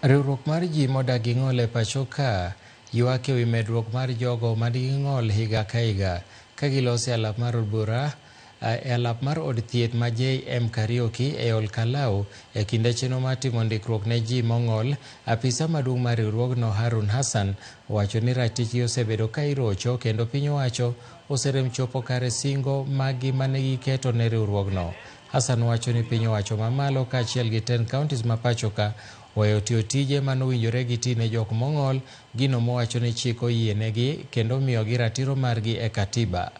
Riwruok mar ji modak gi ng'ol e pacho ka ywak ewi medruok mar jogo manigi ng'ol higa ka higa ka giloso e alap mar od bura e alap mar od thieth ma JM Kariuki e Olkalau e kinde chenro mar timo ndikruok ne ji mong'ol. Apisa maduong' mar riwruogno Harun Hassan owacho ni ratichgi osebedo ka irocho kendo piny owacho oserem chopo kare singo maggi mane giketo ne riwruogno. Hassan wacho ni piny owacho mamalo kaachiel gi 10 counties ma pacho ka oweyo tiyo tije manowinjore giti ne jok mong'ol, gino mowacho ni chik oyienegi kendo miyogi ratiro margi e katiba.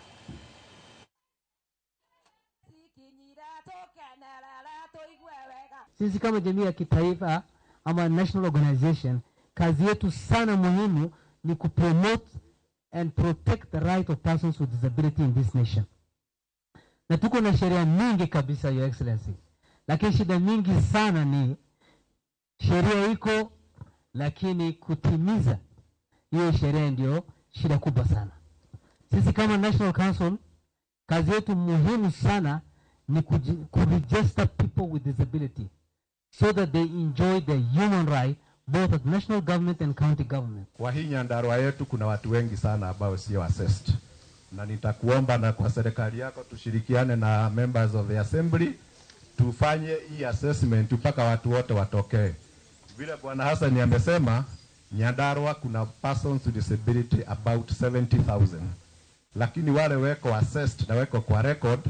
Sisi kama jamii ya kitaifa ama national organization, kazi yetu sana muhimu ni kupromote and protect the right of persons with disability in this nation. Na tuko na sheria mingi kabisa, Your Excellency, lakini shida mingi sana ni sheria iko, lakini kutimiza hiyo sheria ndio shida kubwa sana. Sisi kama National Council, kazi yetu muhimu sana ni kuregister people with disability so that they enjoy their human right both at national government and county government. Kwa hii Nyandarua yetu kuna watu wengi sana ambao sio assessed, na nitakuomba na kwa serikali yako tushirikiane na members of the assembly tufanye hii assessment mpaka watu wote watokee. Vile Bwana Hassan amesema, Nyandarua kuna persons with disability about 70,000, lakini wale weko assessed na weko kwa record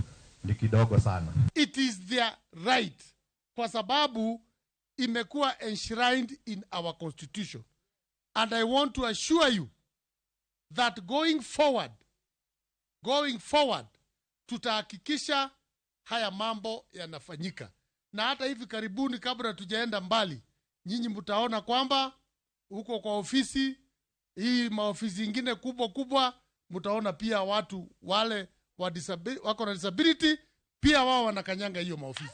ni kidogo sana. It is their right kwa sababu imekuwa enshrined in our constitution, and I want to assure you that going forward tutahakikisha haya mambo yanafanyika. Na hata hivi karibuni, kabla tujaenda mbali, nyinyi mtaona kwamba huko kwa ofisi hii, maofisi ingine kubwa kubwa, mtaona pia watu wale wako na disability pia wao wanakanyanga hiyo maofisi.